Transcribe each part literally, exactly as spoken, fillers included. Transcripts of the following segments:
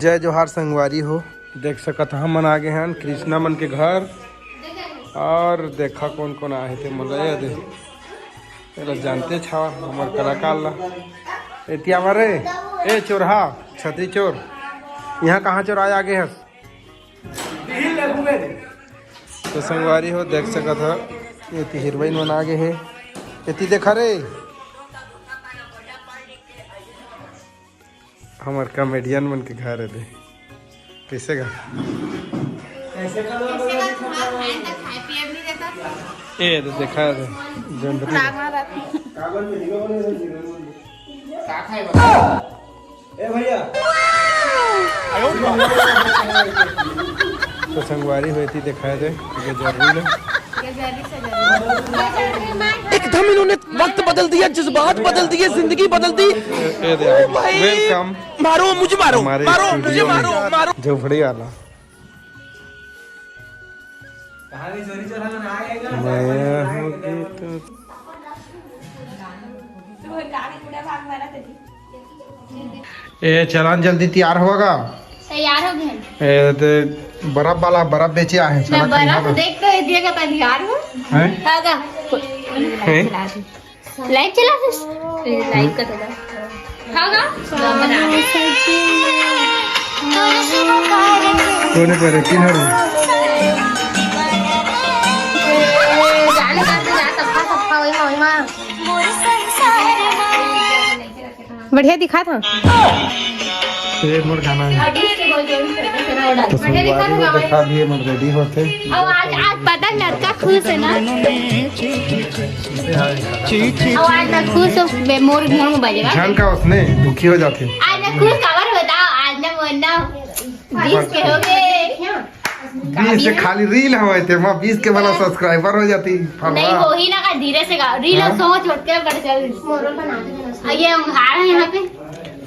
जय जोहार संगवारी हो, देख सकत ह हमन आगे हन कृष्णा मन के घर। और देखा कोन कोन आहे ते मोला ये दे, एला जानते छावा हमर कलाकार ला। एती आवा रे, ए चोरहा, छतरी चोर, यहाँ कहाँ चोराए आगे हस? तो संगवारी हो देख सकत ह, एती हीरोइन मन आगे हे, एती देखा रे। हमर कॉमेडियन मन के घर हे दे। कैसे गा? ए दे देखा दे। जोंधरी। ए भैया। तो संगवारी हो एती देखा दे। ये जरूरी है। एकदम इन्होंने वक्त बदल दिया, जज्बात बदल दिए, जिंदगी बदल दी। ए, ए दे, ओ भाई, welcome। मारो, मुझे मारो, हमारे मारो, मुझे studio मारो, में। मारो। झोपड़ी वाला। मैं हूँ तो ए चला न जल्दी तैयार होगा। तैयार हो गए। ए ते बर्फ वाला, बर्फ बेचे आहे, मैं चला बर्फ खरीदा। देख के दिया का तैयार हो। हैं? खागा। हैं? लाइट चला दे। लाइट का तो खागा। कोने पर है? किन हर? जाने का तो जा, सबका सबका वही मा, वही मा। बढ़िया दिखा था। ये मोर गाना है। तो संगवारी हो देखा भी, मोर रेडी होते। अब आज, आज पता लड़का खुश है ना? अब आज मैं खुश हूँ, बे मोर, मोर मोबाइल है। जान का उसने दुखी हो जाते। आज मैं खुश, खबर बताओ, आज ना मोर ना बीस के हो गए। बीस से खाली रील हवे ते, माँ बीस के वाला सब्सक्राइबर हो जाती। नहीं, हो ही ना का, धीरे से गा। रील हाँ? सोच उठ के कर चल। मोरल बना दे। आ, ये उंघाड़ है यहाँ पे।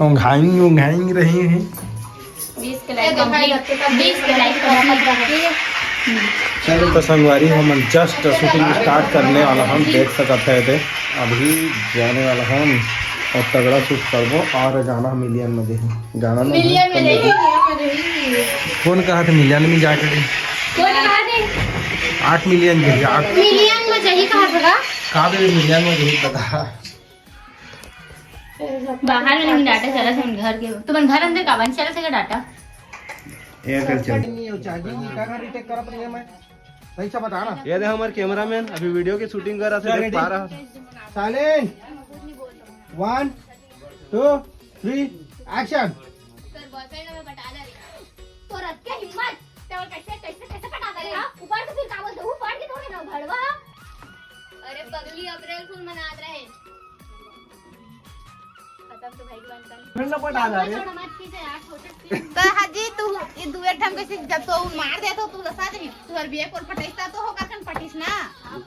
उंघाई, उंघाई रहे हैं। बीस के लाइक complete, बीस के लाइक complete। चलो तो संगवारी, हमन just shooting start करने वाला हन, देख सकत है ते। अभी जाने वाला हन और तगड़ा shoot करबो और गाना million में जाही। गाना में million में जाही। कौन कहा था million में जाके? कौन कहा थे? आठ million जाही, आठ। Million में जाही कहा था? कहा थे million में जाही, बता। बाहर में नहीं data चला था घर के, तो मन घर अंदर का बन चला था data? Airtel चल। नहीं हो, charging नहीं, का retake करत रहिए मैं। सही से बता ना। ये दे हमर cameraman अभी video के shooting कर रहा था, देख पा रहा था। Silent। One, two, three, action। तोर boyfriend हमें पटाना रे। तोर अतके हिम्मत, ते कैसे, कैसे, कैसे पटाना रे, हाँ? ऊपर से फिर का बोलते, ऊपर के थोड़े ना भड़वा। अरे पगली, April Fool मनात रहे। खत्म तो भाई की बात कर। फिर ना पटाना रे। छोड़, मत खींचे यार, छोटे तो हाजी, तू ये दुए ठम कैसे, जब तो मार दे तो तू लसा दे, तू हर बिया कोल पटेस्ता तो होगा कन पटिस ना।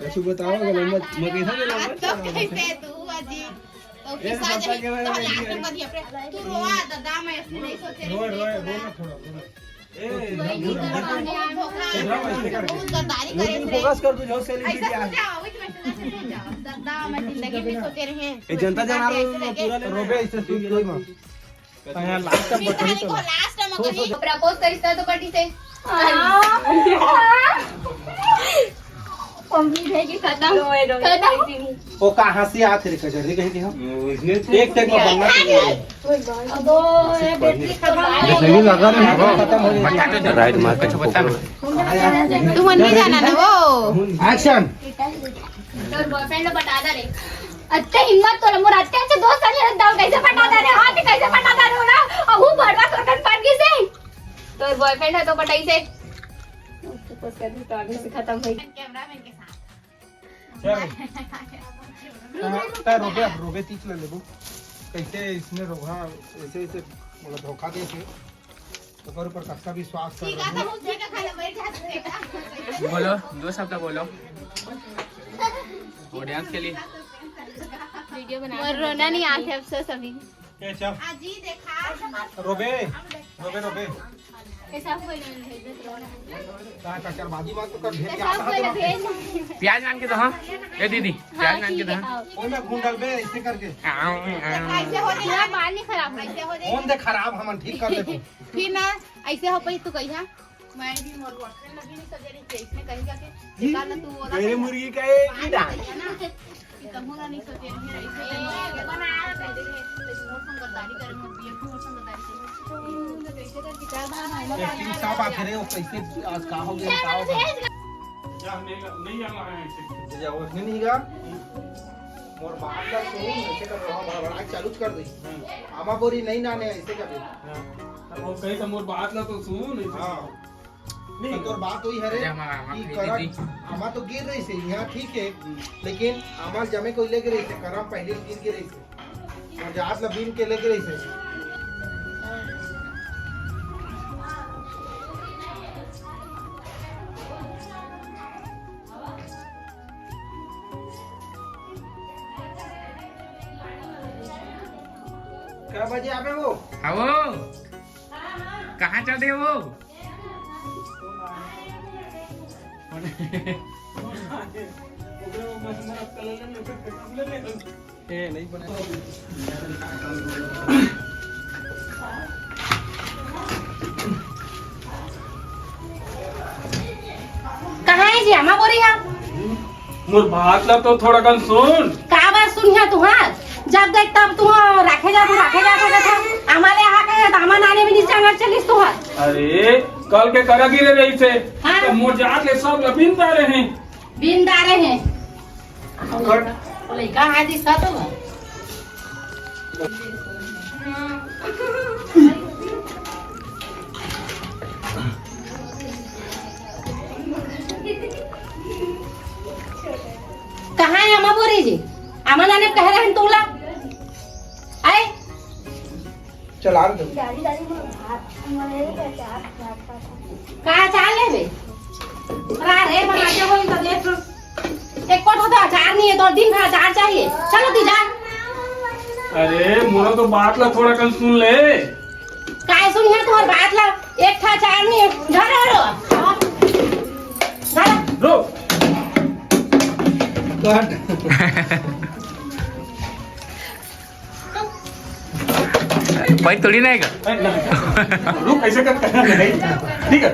कैसे बताओ, गलत मत, मैं कैसा गलत मत तो कैसे तू हाजी? तो ए, किसा पापा जी, के बारे तो में लाख ये में दिया पे, तू रोवा, दादा, मैं ऐसे नहीं सोचे रोए, रहे, रोए, रोए। बोल ना थोड़ा, बोल ना। ए, तू वही नहीं करवा दे यार, धोखा, बहुत गद्दारी करे रे। Focus कर, तू जो celebrity ऐसा आ। हो जाओ, वही तो मैं ऐसे हो जाओ। दादा, मैं जिंदगी में सोचे रहे। ए, जनता जनार्दन पूरा ले रोबे, ऐसे सुन कोई मत। यहाँ last time बटन तो last time अगर ये propose करिस त तो पटिस हे। Complete है कि खत्म? खत्म। वो कहाँ से आते रे कजर रे कहीं के हम? एक take में बनना चाहिए। अबो, ये battery खत्म हो गई। जैसे भी लगा रहे हैं, खत्म हो जाएगी। Right mark है। तू मन नहीं जाना ना वो। Action। तोर boyfriend ला पटा दे रे। अत्ते हिम्मत तोर, मोर अत्ते अच्छे दोस्त हन, दाऊ कैसे पटा दे रे? हाँ, ते कैसे पटा दे रे ओला? अहू भड़वा तोर कन पट गिस हे। तोर boyfriend है तो पटाइस हे। तो आगे से खत्म होई। Cameraman के साथ। चल। हाँ, रोबे, रोबे तीच ले लेबो। कैसे इसने रोहा, ऐसे, ऐसे, मतलब, धोखा दे से। ओकर ऊपर कतका विश्वास कर रहे हैं। बोलो, दो शब्द बोलो। Audience के लिए। Video बना। मोर रोना नहीं आते, अफसोस अभी। ए, चल। रोबे। रोबे, रोबे। कैसा कोई नहीं भेज दे तो। का कचरबाजी मत कर, ढेर कैसा ज्यादा कोई है। भेज। प्याज नान के दो, हाँ। ए दीदी, प्याज हाँ, नान के ठीक दो, है, हाँ। आओ। ओमे घुन डालबे, ऐसे करके। आऊ, आऊ। ऐसे हो जाए, बाल नहीं खराब हो। ऐसे हो जाए। कौन दे खराब, हमन ठीक कर देबो। फिर ना, ऐसे हो पाई तू कहिया? मैं भी मोर WhatsApp में भी नहीं सजे रही, इसने कहीं जाके निकाल ना तू वो गैरे मुर्गी का एक ही डाल। है ना? कि कहूँ ना नहीं सोचे, नहीं रही, सोचे नहीं, ये बना, ये देखे, तो मोर संग गद्दारी करे, मोर बिया की मोर संग गद्दारी करे। तो कैसे कर, कितना बार हम लोग एक दिन सब आके रे, वो कैसे आज का हो गया, का हो गया? जा, नहीं, नहीं जाना है ऐसे। जा, वो नहीं, नहीं गा। मोर बात ला सुन, ऐसे कर रहा हूँ, बड़ा, बड़ा चालू कर दे। हाँ। आमा बोरी नहीं नाने, ऐसे कर दे। हाँ। तो वो कही तो मोर बात ला तो सुन, ऐसे। हाँ। नहीं। तो तोर बात वही हरे अरे, हमारा, हमारा कि कहीं करा, नहीं। आमा तो गिर रही से, यहाँ ठीक है, लेकिन आमा जमे कोई लेके रही से, करा पहले गिर के रही से, और जहाज ला बीन के लेके रही से। क्या बजे आवे वो? हाँ वो। कहाँ चल रहे हो? ए, नहीं बना। कहाँ है जी? आमा बोरी हा। मोर बात ला तो थोड़ा कन सुन। का बात सुनिहा तुहार? जब देख तब तू राखे जा, तू राखे जा, राखे जा। हमारे यहाँ के दामा नाने भी नीचे अंगर चलिस तुहार। अरे, कल के करा गिरे रही से, हाँ। तो मोर जात ले सब ला बीन डारे हैं। बीन डारे हैं। कर। लइका है जी, सब। कहाँ है अमा बोरी जी? अमा नाने कहे रहन तोला। आए? चला दे। का चाल लेबे? अरे, अरे, बना के बोल तो देख। एक कोठो तो अचार नहीं है, दो दिन भर अचार चाहिए। चलो दी जा। अरे, मोरा तो बात ला थोड़ा कन सुन ले। काय सुनिया तुम्हार बात ला? एक ठा अचार नहीं है। घर आ रो। घर। रो। भाई थोड़ी ना आएगा। रुक, ऐसे कर, कर नहीं। ठीक है,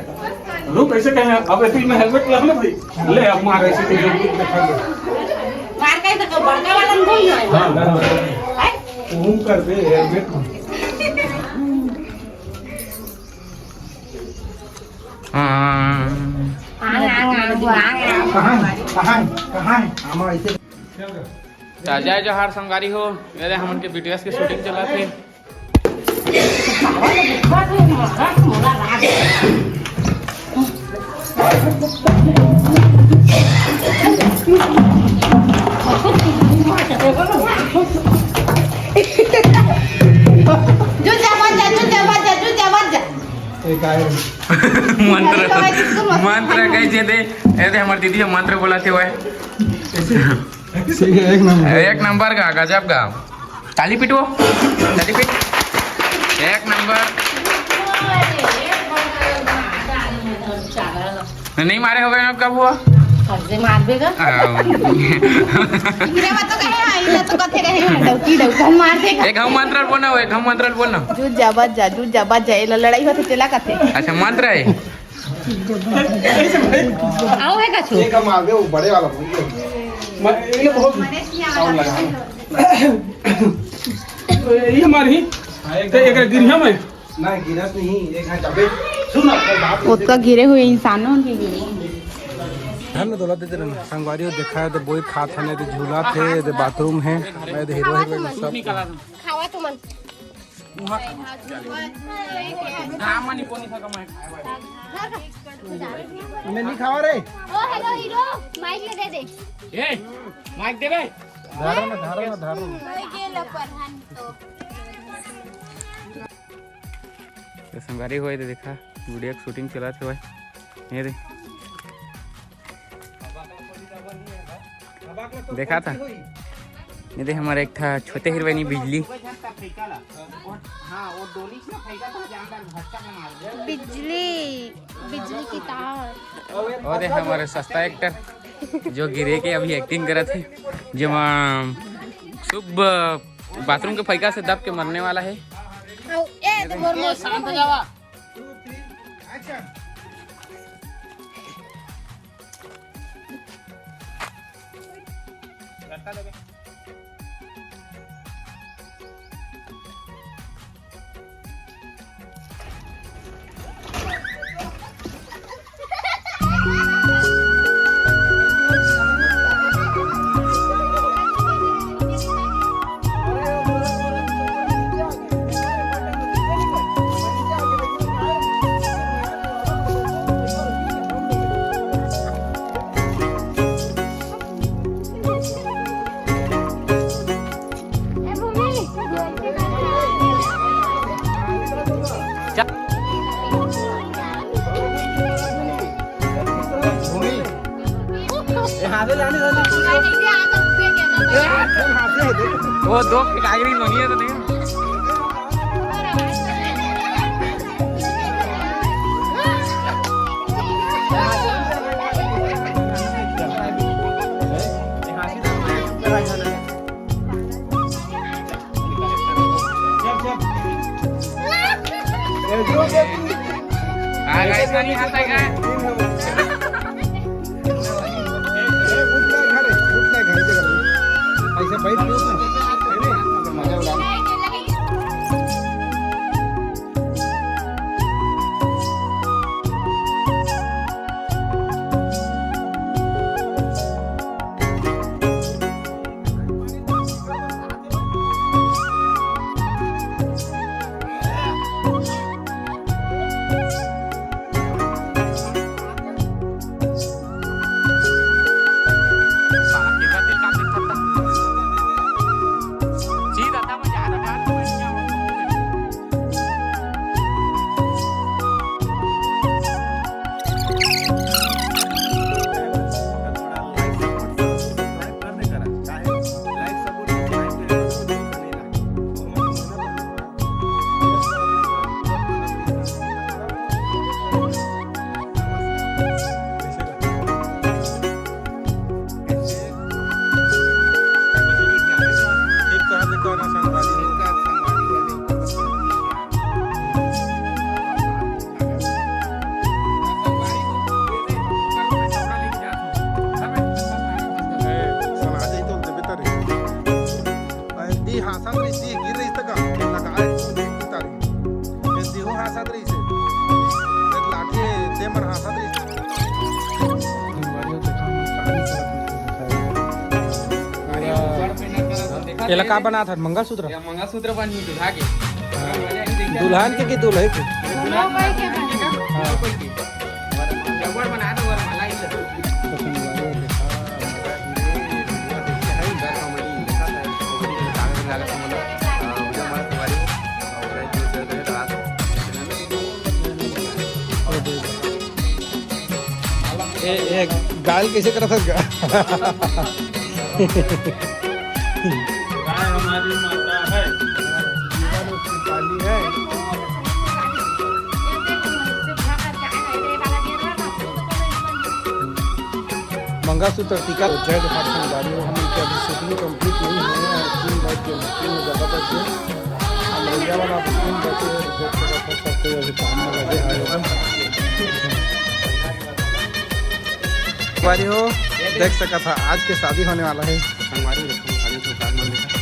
रुक, ऐसे कर। अब फिर मैं हेलमेट ला ना भाई। ले, अब मार ऐसे कर। मार का ही तो बड़का वाला नहीं है। हाँ। हैं? घूम कर दे हेलमेट। हाँ। आंग, आंग, आंग, आंग, आंग। कहाँ है? कहाँ है? कहाँ है? हम ऐसे तो जय जोहार संगवारी हो, मेरे हमन के B T S के shooting चलत हे। जू जा, बच जा, जू जा, बच जा, जू जा, बच जा। मंत्र, मंत्र कैसे दे? ए दे, हमर दीदी ह मंत्र बोलथे। ठीक है, एक नंबर। एक नंबर का, गजब का। ताली पीटो, ताली पीट। एक नंबर। नहीं मारे हो गए ना, कब हुआ? कब से मार देगा? हाँ। इतने बात तो कहे, हाँ, इला तो कथे रहे हैं, डौकी डौका मार देगा। एक हम मंत्र बोलना हो, एक हम मंत्र बोलना। जू जा बच जा, जू जा बच जा, एला लड़ाई होथे तेला कथे। अच्छा, मंत्र है। आओ है कछु। एक हम आगे वो बड़े वाला भूल गए। मैं, ये बहुत sound लगा है। ये हमारी, हाँ, एक तो एक गिरिया में। ना, गिरस नहीं, एक हाथ अबे, सुन ना, कोई बात नहीं। ओतका गिरे हुए इंसानों के गिरे। है ना, दौलत दे देना। संगवारी हो देखा है तो बोई खात है, नहीं तो झूला थे, तो बाथरूम है, नहीं तो हीरो हीरोइन सब। खावा तुमन। मैं नहीं खावा रे। ओ हेलो हीरो, माइक ले दे दे। ए, माइक दे बे। धारो ना, धारो ना, धारो ना। तो संगवारी होए तो देखा, वीडियो की shooting चला थे भाई। ये दे। देखा था? ये दे हमारे एक ठा छोटे हीरोइनी बिजली। हाँ, वो डोली से फेंका था, जान डाल, भटका के मार दे। बिजली, बिजली की तार। और ये हमारे सस्ता एक्टर जो गिरे के अभी एक्टिंग करत हे, जेमा शुभ बाथरूम के फैका से दब के मरने वाला है। ए, तो मोर मौसी शांत हो जावा। वो दो कागरी नोनिया तो नहीं। हाँ, guys, नहीं आता है क्या? ऐसे बैठ के उठना। मजा उड़ाना। ए, सुना जाई तो तबे तरे। ए, दी हाँसत रहिस, दी गिर रहिस त का? लगाए तो देख की तारी। ए, दीहू हाँसत रहिस। ए, लाठी दे मन हाँसत रहिस। एला का बनात हन? मंगलसूत्र? या मंगलसूत्र बनी दूल्हा के। दुल्हन के कि दूल्हे के? दुल्हन के, दुल्हन के का? हाँ। रबड़ बना दो, वरमाला ही तो। ए, ए, गाल कैसे करत हस गा? गाय हमारी माता है। जीवन उसकी पाली है। मंगलसूत्र टीका। जय जोहार संगवारी हो, हमन के अभी shooting complete नहीं हुए हैं। तीन बज के, तीन बजे बज के। अब भैया वाला अभी तीन बजे, देख सकत हो, सब कोई अभी काम में लगे हैं। संगवारी हो, देख सकत हा, आज के शादी होने वाला है। संगवारी हो, देखो, खाली तो काम में देखो।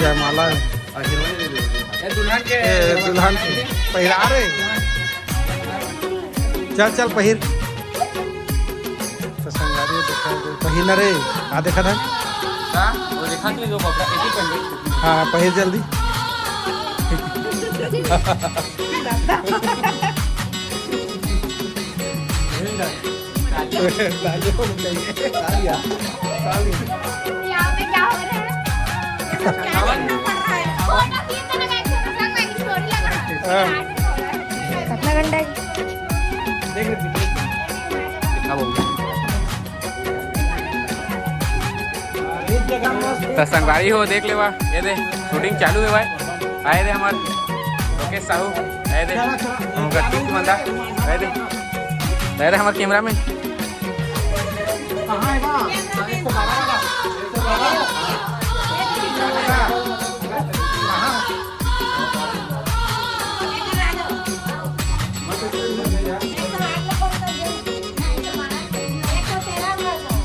जयमाला है। और हीरोइन भी देखो। ए, दुल्हन के ए, दुल्हन के पहिरा रे। चल, चल, पहिर। तो संगवारी देखा, पहिर न रे। आ, देखा था? का? वो देखा नहीं, जो कपड़ा एक ही पहन ले। हाँ, पहिर जल्दी। यहाँ पे क्या हो रहा है? फोटो खींच के लगा, एक फोटो लगा, एक स्टोरी लगा। हाँ। कितना घंटा है? तो संगवारी हो, देख लेवा, ये दे, shooting चालू है भाई। आए दे हमारे के साहू, ए दे, हम गट्टू की बंदा, ए दे, ए दे, हमार कैमरामैन।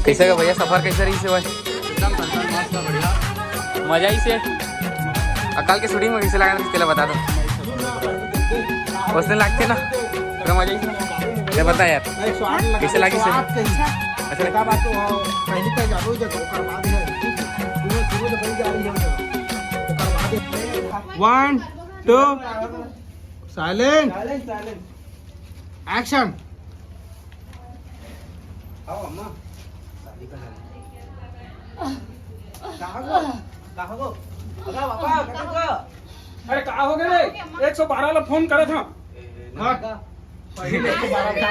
कैसे का भैया, सफर कैसे रहिस हे भाई? एकदम संतोष, मस्त, बढ़िया। मजा आइस हे। अउ कल के शूटिंग में कैसे लगा था, तेला बता दो। वैसने लागथे ना, पूरा मजा आइस ना। ये बता यार, कैसे लागिस हे? अच्छा लगा। One, two, silent, action। आओ अम्मा, शादी का time। कहाँ गो? कहाँ गो? अरे बाबा, कहाँ गो? अरे का हो गे रे? एक सौ बारह ला फोन करे था। हाँ। पहले एक सौ बारह का,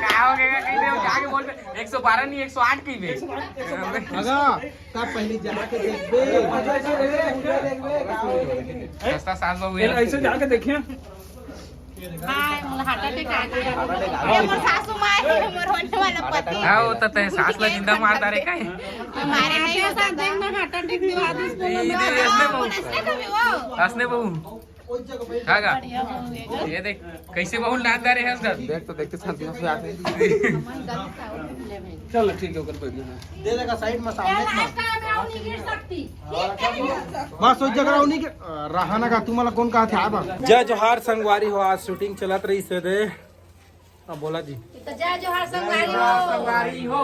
का हो गे? कहीं दे, आगे बोल बे। एक सौ बारह नहीं, एक सौ आठ कही बे। अगा, का पहले जाके देखबे। सस्ता सास बहू है। ऐसे जाके देखिए। हाँ, मोला heart attack आ गया। ये मोर सासू माँ है, मोर होने वाला पति। हाँ, वो तो तय सास ला जिंदा मार डारे का है। हमारे नहीं होता था। देखना, heart attack दिवा दे इसको। ये इधर हंसने बहू। हंसने का भी वो। हंसने बहू। का का? ये देख, कैसे बहू नाच डारे है उसका। देख तो देखते शांति से आते। चल ठीक है, ओकर बैठ जाना। दे देगा side में, सामने में। बस उस जगह उन्हीं के, अ, रहा ना का, तू मला कौन कहा था, आबा। जय जोहार संगवारी हो, आज shooting चलत रहिस हे दे। अब बोला जी। तो जय जोहार संगवारी हो। संगवारी हो।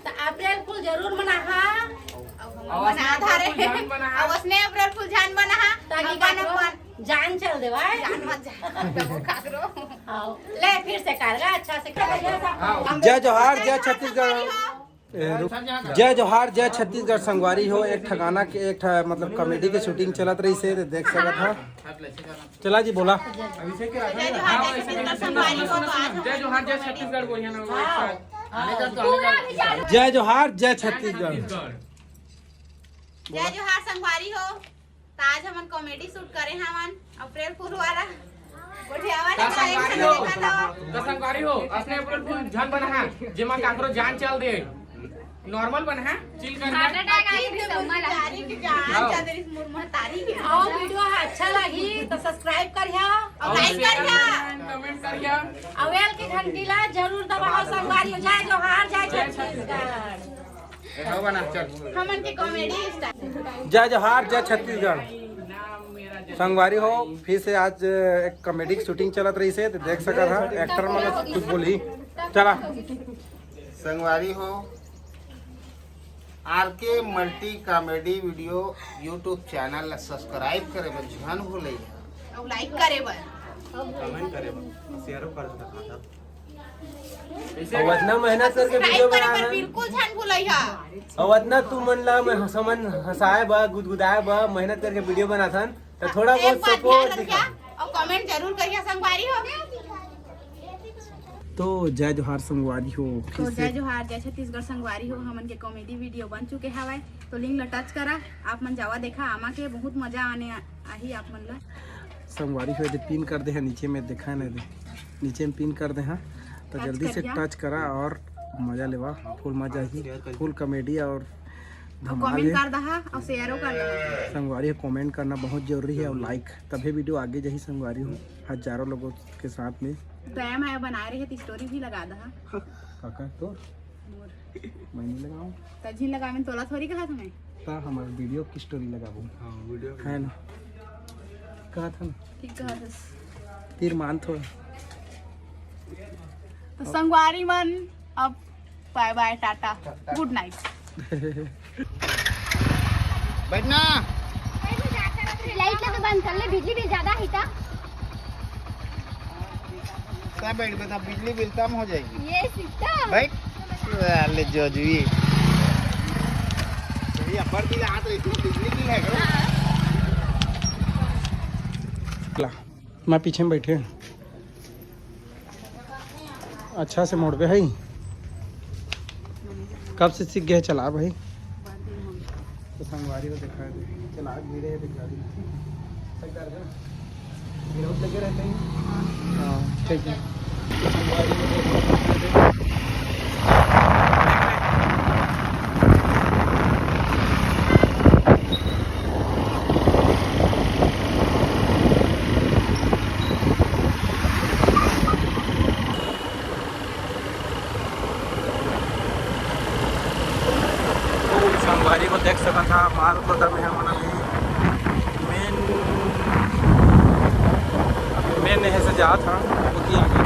तो April Fool जरूर मनाहा। अब हम अउ मना धारे। अउ वैसने April Fool जान बनाहा। ताकि अपन, अपन जान चल देवा। जान मत जा। काकरो। हाँ। ले फिर से कर गा, अच्छा से कर गा। जय जोहार, जय छत्तीसगढ़। ए, रुक। जय जोहार, जय छत्तीसगढ़ संगवारी हो। एक ठिकाना के, एक ठा, मतलब comedy के shooting चलत रहिस हे, तो देख सकत हा। चला जी, बोला। जय जोहार, जय छत्तीसगढ़ संगवारी हो, तो आज हम जय जोहार, जय छत्तीसगढ़ बोलिए ना, एक साथ। जय जोहार, जय छत्तीसगढ़। जय जोहार संगवारी हो। त आज हमन comedy shoot करे हवन, April Fool वाला। गोठियावा का ले भाई, संगवारी हो? देखा था। का संगवारी हो? असने April Fool झन बना हा, जेमा काकरो जान चल दे। Normal बना हा, chill कर। Heart attack आ गई थी, सम्मा ला। तारी की जान हाँ। चल दे, मोर महतारी की। अउ video हा अच्छा लगी तो subscribe करिहा, अउ like करिहा, comment करिहा। अउ bell की घंटी ला जरूर दबाओ संगवारी हो। जय जोहार, जय छत्तीसगढ़। हमन के comedy style। जय जोहार, जय छत्तीसगढ़। संगवारी हो, फिर से आज एक comedy की shooting चलत रहिस हे, तो देख सकत हा, actor मन कुछ बोली। चला। संगवारी हो, आर के multi comedy video YouTube channel ला subscribe करे बर झन भूलइहा। अउ like करे बर। Comment करे बर। Share कर सकत हा। अउ अतना मेहनत करके video बनाथन। बिल्कुल झन भूलइहा। अउ अतना तुमन ला मैं हंसमन हंसाए बर, गुदगुदाए बर मेहनत करके video बनाथन, त थोड़ा बहुत support दिखा। अउ comment जरूर करिहा संगवारी हो। तो जय जोहार संगवारी हो, तो फिर से जय जोहार, जय छत्तीसगढ़ संगवारी हो। हमन के comedy video बन चुके हवय, तो link ला touch करा, आप मन जावा देखा आमा के, बहुत मजा आने आ-, आही आप मन ला। संगवारी हो, दे pin कर दे हे नीचे में, देखा ना दे, नीचे में pin कर दे हा, तो touch जल्दी से करिहा। Touch करा और मजा लेवा, full मजा ही, full comedy और धमाल comment हे। कर दहा और share कर दहा। संगवारी हो, comment करना बहुत जरूरी है और like, तभे video आगे जाही संगवारी हो, हजारों लोगों के साथ में। तो मैं बनाए रहे तो story भी लगा दहा। काका तो मोर। मैं नहीं लगाऊं। त झिन लगा, मैं तोला थोड़ी कहा था मैं। ता हमार video की story लगाबो। हाँ, video की। है ना? कहा था ना? ठीक कहा था। तीर मान थोड़ा। तो संगवारी मन, अब bye bye, Tata, good night। बैठना। Light ला तो बंद कर ले, बिजली बिल ज्यादा ही था। सब बैठ बता, बिजली बिल कम हो जाएगी। ये सीधा। बैठ। ले जोजवी। ये अपर बिल हाथ रही थी, बिजली बिल है क्या? ला, मैं पीछे में बैठे। अच्छा से मोड़ बे है। कब से सीख गए चला भाई? तो संगवारी को दिखा दे। चला गिरे है गाड़ी। सही कर दे। गिरौद लगे रहते हैं। हाँ, ठीक है। संगवारी हो देख सकत हा, माल गोदा में हमन अभी मेन, मेन एहे से जात हा, ओती आगे।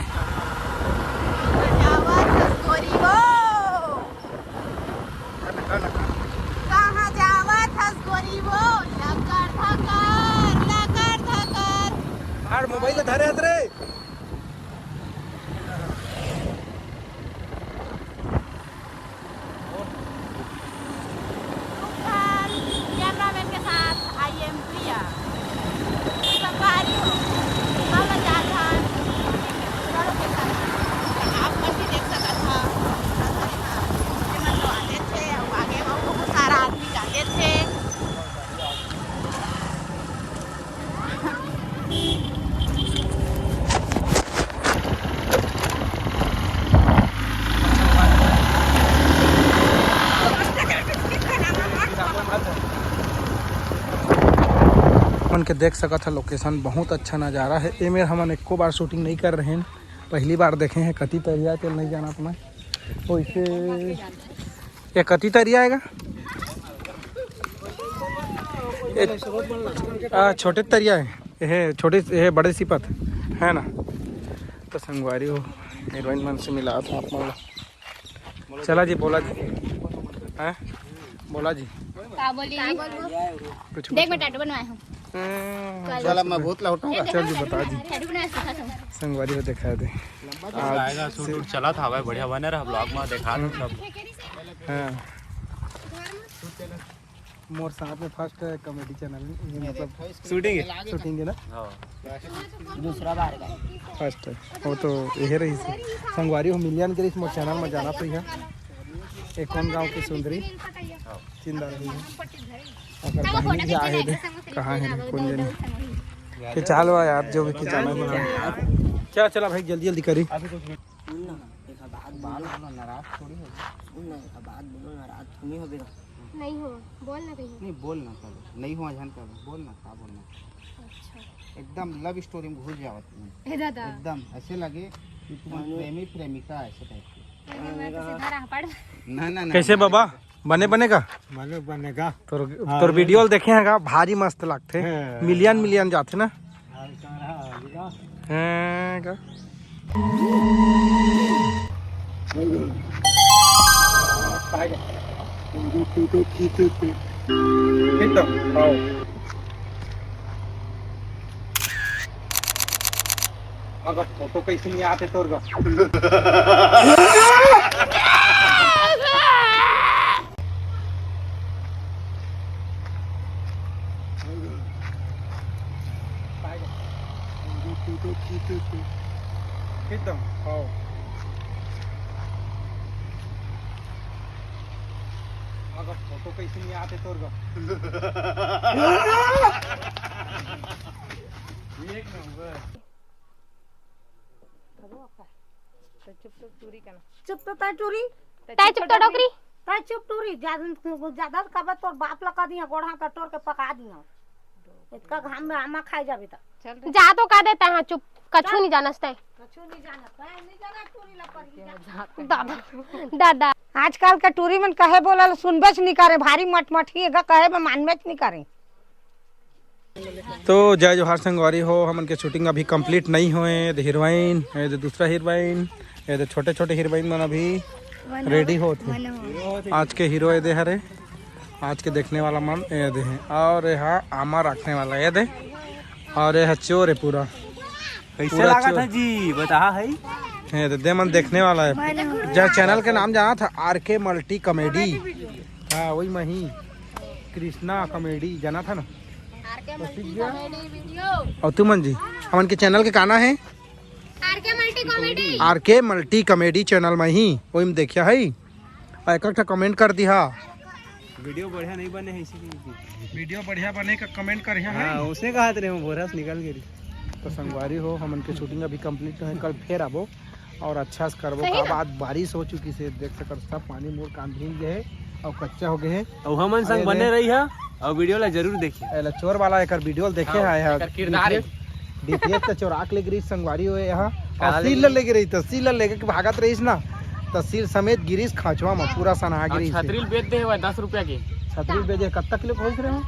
जावत हस गोरी हो। कहाँ जावत हस गोरी हो? लकर धकर, लकर धकर। यार, मोबाइल धरे हस रे। कैमरामैन के साथ आई एम प्रिया। संगवारी हो, हम लोग जात हन पूरा लोकेशन। आप मन भी देख सकत हा। ये मन तो आते थे, अब आगे बहुत सारा आदमी जाते थे। मन के देख सकत हा, लोकेशन बहुत अच्छा नज़ारा है। ए मेर हमन एको बार शूटिंग नहीं कर रहे हैं, पहली बार देखे हैं। कति तरिया के नहीं जानत मैं, वैसे ये कति तरिया आएगा? ये, आ, छोटे तरिया है, ये छोटे, ये बड़े सिपत है ना। तो संगवारी हो, हीरोइन मन से मिला था आप मन ला। चला जी, बोला जी, हैं? बोला जी। का बोली? कुछ देख, मैं टैटू बनवाए हूँ। हम्म, चल, अब मैं भूत लौटूंगा। चल जी, बता जी। टैटू बनवाए हूँ, दिखा दूँ। संगवारी हो, दिखा दे। आज आएगा, शूट वूट चला था भाई, बढ़िया बने रहा, ब्लॉग में देखा दो सब। हाँ। मोर साथ में फर्स्ट कॉमेडी चैनल, ये मतलब शूटिंग है? शूटिंग है ना? हाँ। दूसरा बार का। फर्स्ट है। वो तो यही रही से। संगवारी हो, मिलियन के इस मोर चैनल में जाना तो है। एक कौन गांव की सुंदरी? हाँ। चिंदा रही है। अगर बहिनी भी आए दे, कहाँ है रे? कौन जनी? के चाल बा यार, जो भी के चाल बा। क्या चला भाई, जल्दी जल्दी करी। सुन ना, एक बात बोलो। नाराज थोड़ी हो। सुन ना, एक बात बोलो, नाराज तुम ही हो बेटा। नहीं हो, बोल ना कहीं। नहीं, बोल ना, चलो, नहीं हो अजहन कर, बोल ना, का बोलना। अच्छा। एकदम लव स्टोरी में घुस जाओ तुम। ए दादा। एकदम ऐसे लगे कि तुम प्रेमी प्रेमिका ऐसे टाइप के। अरे, मैं तो सीधा राह पड़। ना, ना, ना, कैसे ना। बाबा? बने, बने का? बने, बने का? तोर, हाँ, तोर वीडियो देखे हैं का? भारी मस्त लगथे। हाँ। मिलियन, मिलियन जाथे ना। हाँ, तो रहा, हाँ। हैं का? एकदम, हाँ। अगर फोटो कैसे नहीं आते तोर गा? एकदम, हाँ। अगर फोटो कैसे नहीं आते तोर गा? एक नंबर। तो चुप तो टूरी का ना। चुप तो तै टूरी। तै चुप तो डोकरी। तै चुप टूरी। ज्यादा, ज्यादा कबे तोर बाप ला कह दिया, गोड़ हाथ टोर के पका दिया। इतका घाम में आमा खाए जाबे त। चल रे। जा तो का देता है चुप, कछू नहीं जानस तै। कछू नहीं जानत, तै नहीं जानत टूरी ला पर ही जा। दादा, दादा। आजकल के टूरी मन कहे बोलल सुनबेच नहीं करे, भारी मटमठी एगा कहे में मानबेच नहीं करे। तो जय जोहार संगवारी हो, हमन के शूटिंग अभी कंप्लीट नहीं होए। ये दे हीरोइन, ये दे दूसरा हीरोइन, ये दे छोटे छोटे हीरोइन मन अभी रेडी होत हे। आज के हीरो ये दे हरे, आज के देखने वाला मन ये दे हे, और ये हा आमा रखने वाला ये दे, और ये हा चोर है पूरा। कैसे पूरा लागत चोर। है जी, बता है। ये दे, दे मन देखने वाला है। जा चैनल के नाम जाना था, आर के मल्टी कॉमेडी। हाँ, वही मही कृष्णा कॉमेडी जाना था ना। आर के मल्टी कॉमेडी वीडियो। और तुमन जी, हमन के चैनल के का नाम है? आर के मल्टी कॉमेडी। आर के मल्टी कॉमेडी चैनल में ही, वही में देखिया है। और एक, एक ठा कमेंट कर दिहा। वीडियो बढ़िया नहीं बने है इसीलिए। वीडियो बढ़िया बने का कमेंट करिहा है। हाँ, उसे कहा थे, वो भोरा से निकल गई। तो संगवारी हो, हमन के शूटिंग अभी कंप्लीट नहीं, कल फेर आबो और अच्छा से करबो। सही का ना? बात, बारिश हो चुकी से देख सकत सब पानी मोर कान भींग गए हे और कच्चा हो गए हे। अउ हमन संग अरे बने रे। रही हा और वीडियो ला जरूर देखिए। एला चोर वाला एकर वीडियो ल देखे हाँ, हा, एकर किरदार हे। डीपीएस तो चोरा के लेके रही संगवारी हो यहाँ। काला और सील लेके? लेके रही तो सील लेके के भागत रहीस ना, तो सील समेत गिरीस खांचवा में, पूरा सना और गिरीस। छतरी ल बेच दे हे भाई दस रुपया के। छतरी ल बेच दे, कत्ता किलो खोज रहे हो?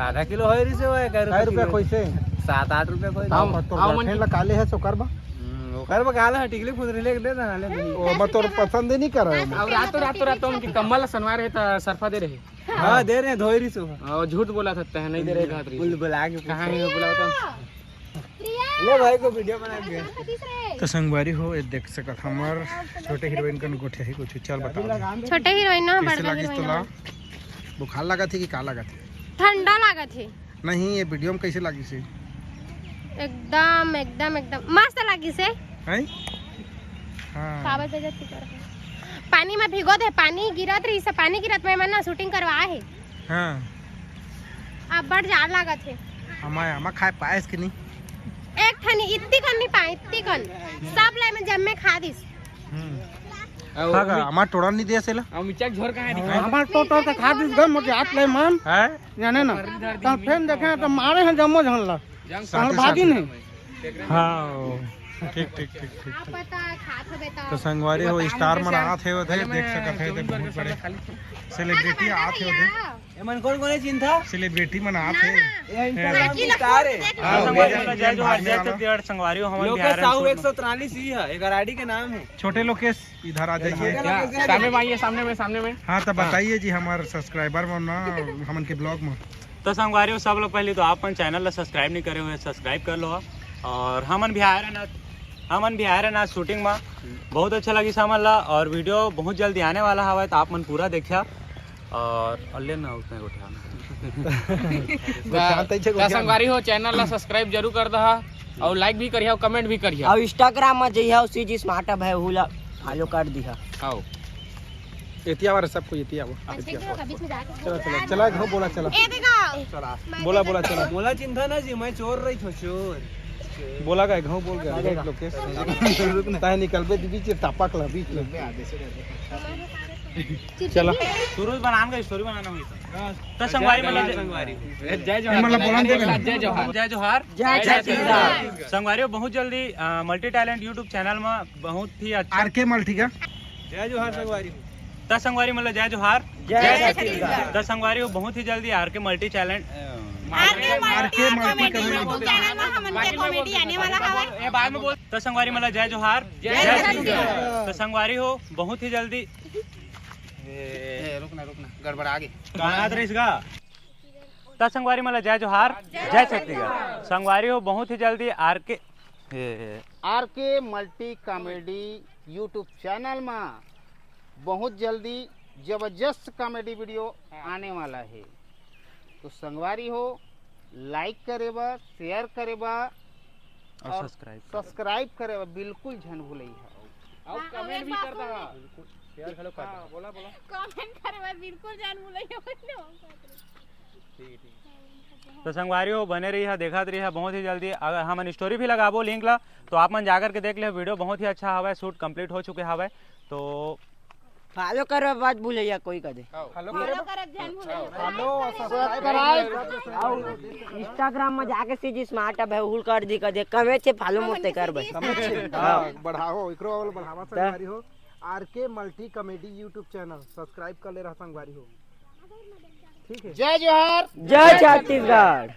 आधा किलो होय रहिस हे भाई, कै कै रुपया रुपया किलो? खोइसे? सात आठ रुपया खोइस। हम, तो हम मन girlfriend ला काले है सो करबा? हम्म, ओकर बा काला है, टिकली फुंदरी लेके दे देना, ले दे। ओ, मैं तोर पसंद ही नहीं कर रहा हूँ। अब रातों, रातों, रातों उनके कम्बल ला सनवा रहे तो सरफा दे रहे। हाँ, दे रहे, धोई रही सो। और झूठ बोला सकता है, नहीं दे रहे, कहत रही। बुल-, बुला के कहाँ पूछो। है, बुलाओ तो। ले भाई को वीडियो बना के। तो संगवारी हो, ये देख सकत हमर छोटे हीरोइन कन गोठियाही कुछ चल बता। छोटे हीरोइन ना, कैसे बड़का लागिस हीरोइन तोला? ना। बुखार लागत हे कि का लागत हे? ठंडा लागत हे। नहीं, ये वीडियो में कैसे लागिस हे? एकदम, एकदम, एकदम मस्त लागिस हे। हैं? हाँ। काबर बेइज्जती कर रहे? पानी में भिगो दे, पानी गिरत रही से, पानी गिरत में मन ना शूटिंग करवा हे। हाँ। अब्बड़ जाड़ लागत हे। हमारे, हमा खाए पाएस कि नहीं? एक ठन इत्ती कन नहीं पाए, इत्ती कन। सब लाई में जम्मे खा दिस। हम्म। अउ हाँ का, हमार टोड़ा नहीं दिया सेला? अउ मिर्चा के झोर कहाँ है? हमार टोड़ा तो खा दिस गन, मोके हाथ ले मान। हैं? जाने ना। तब फेन देखे तो मारे हैं जम्मो झन ला। जंग तब साथे भागी साथे। नहीं। हाँ, ठीक, ठीक, ठीक, ठीक। आप बता, खात हो बेटा। तो संगवारी हो, ये बता स्टार मुझे मन सर। आत हे उधर, पहले देख मैं सकत हे, जमीन तो पर बहुत के बड़े सामने खाली सेलिब्रिटी आत हे उधर। ये मन कौन कौन है चिंता? सेलिब्रिटी मन आत हे। ना, ना। ये हैं। Instagram बाकी की लोग स्टार है। देख हाँ, लो। संगवारी मेरे मन ला जय जोहार, भाई जय वाला। छत्तीसगढ़ संगवारी हो, हमन लोकेश बिहार साहू में एक सौ तिरालीस ही है, एक गाड़ी के नाम है। छोटे लोकेश, इधर आ जाइए। छोटे लोकेश। सामने में आइए, सामने में, सामने में। हाँ, तो हाँ। बताइए जी, हमारे सब्सक्राइबर मन ना, हमन के ब्लॉग में। तो संगवारी हो, सब लोग पहले तो आप मन चैनल ला सब्सक्राइब नहीं करे हुए, सब्सक्राइब कर लो। और हमन भी आए रहे ना, हमन भी आए रहे ना शूटिंग में, बहुत अच्छा लगी हमन ला। और वीडियो बहुत जल्दी आने वाला हवे, तो आप मन पूरा देखिया। और, और ले ना उसमें गोठिया में। गोठिया में तैसे त गोठिया में। संगवारी हो, चैनल ला सब्सक्राइब जरूर कर दहा, और लाइक भी करिया, और कमेंट भी करिया। और Instagram में जइहा, उसी जी स्मार्ट अब है, उहू ला फॉलो कर दिहा। आओ। एतिया वाला सबको एतिया वो। अच्छा, एतिया। ठीक है, बीच में जाके चला, चला, चला, घाव बोला, चला। ए, देखो। चला। बोला, बोला, चला। बोला चिंता ना जी, मैं चोर रही थो, चोर। बोला गए, घाव बोल गए, अरे। देख लोकेश। रुक ना। ताहे निकलबे दीदी, चिर तापा कला बीच में। चला। शुरू बनान का स्टोरी बनाना हुई तो। तो संगवारी मतलब संगवारी। जय जोहार। मतलब बोला दे। जय जोहार। जय जोहार। जय छत्तीसगढ़। संगवारी बहुत जल्दी, अ, मल्टी टैलेंट YouTube चैनल में बहुत ही अच्छा आरके मल्टी का। जय जोहार संगवारी। त संगवारी मतलब जय जोहार। जय छत्तीसगढ़। त संगवारी हो बहुत ही जल्दी आरके मल्टी चैलेंज, अ, RK RK multi multi comedy comedy. YouTube channel में हमन के कॉमेडी आने वाला हवे। ए, बाद में बोल। त संगवारी मतलब जय जोहार। जय छत्तीसगढ़। त संगवारी हो बहुत ही जल्दी। ए, ए, रुक ना, रुक ना, गड़बड़ा गे। कहाँ रहिस गा? त संगवारी मतलब जय जोहार, जय छत्तीसगढ़। संगवारी हो बहुत ही जल्दी आरके, ए, RK multi comedy YouTube channel में बहुत जल्दी जबरदस्त कॉमेडी वीडियो आने वाला है। तो संगवारी हो, लाइक करे बर, शेयर करे बर और और सब्सक्राइब करे। सब्सक्राइब करे बर बिल्कुल झन भूलई है। और हाँ, कमेंट एक भी बार कर दहा। बोल। बिल्कुल, शेयर घलो कर हाँ, दहा। बोला, बोला। कमेंट करे बर बिल्कुल झन भूलई है। ठीक, ठीक। तो संगवारी हो, बने रही है, देखत रही है, बहुत ही जल्दी अगर हमन स्टोरी भी लगाबो लिंक ला, तो आप मन जाकर के देख ले, वीडियो बहुत ही अच्छा हवय, शूट कंप्लीट हो चुके हवय। तो फॉलो करे बर मत भूलइया कोई कदे। फॉलो फॉलो करे। करब झन भूलइया। फॉलो और सब्सक्राइब। और Instagram में जाके सीजी स्मार्ट अब है, उहुल कर दी कदे, कमे से फॉलो हमन मोते के कर भाई। सीजी समझ गए? हाँ। हाँ, बढ़ाओ, एकरो और बढ़ावा त संगवारी हो। RK multi comedy YouTube channel subscribe कर ले रहा संगवारी हो। ठीक है। जय जोहार। जय छत्तीसगढ़।